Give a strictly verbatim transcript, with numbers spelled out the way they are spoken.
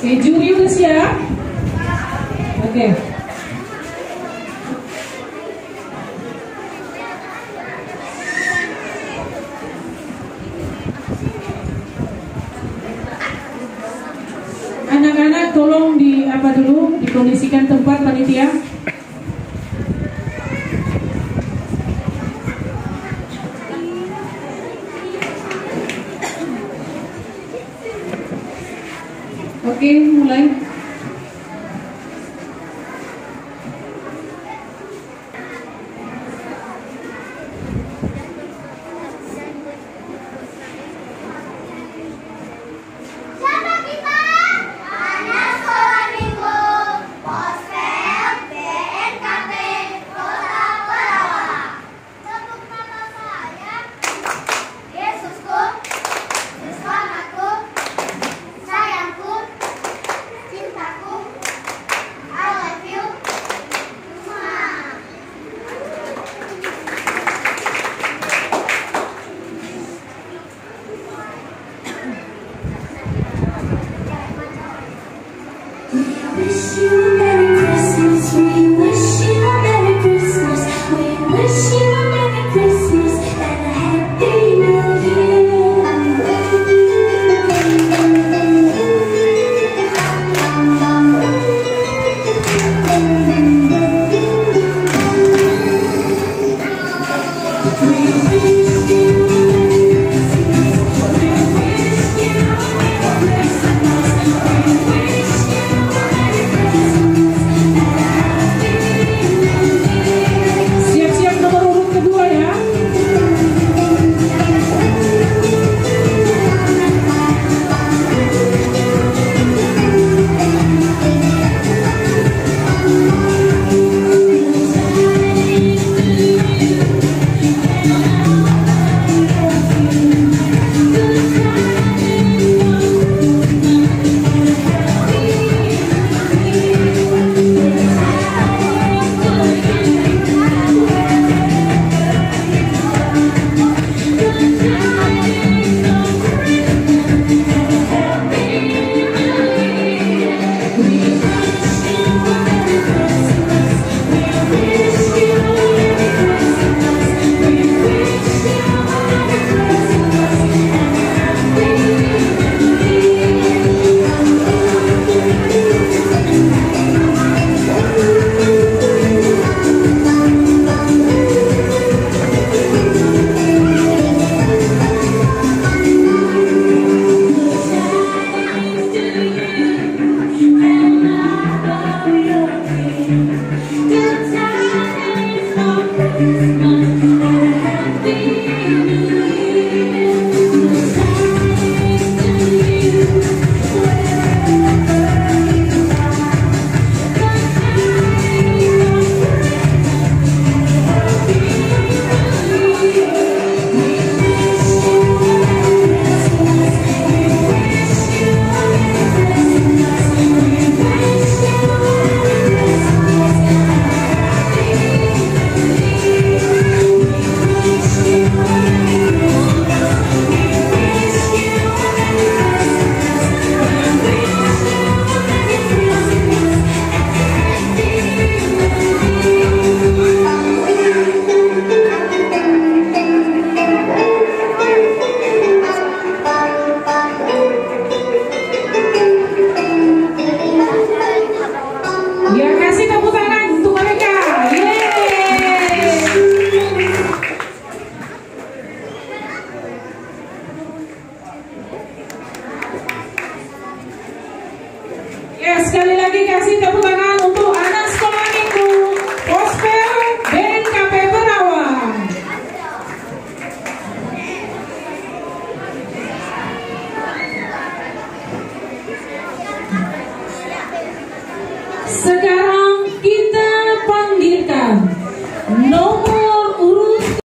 Oke, juri udah siap? Oke. Anak-anak, tolong di apa dulu, dikondisikan tempat, panitia. Oke, mulai. Siapa kita? Anak Sekolah Minggu Pospel B N K P Kota Pelawang. Tepuk tangan saya. Yesusku, selamatku, sayangku, cintaku, I love you. We wish you a Merry Christmas. We wish you a Merry Christmas. We wish you a Merry Christmas and a Happy New Year. Siap-siap nomor urut kedua, ya. Ya, kasih tepuk tangan untuk mereka. Yeay. Ya, sekali lagi kasih tepuk tangan untuk anak sekolah minggu Pospel B N K P Pelawang. Sekarang kita panggilkan nomor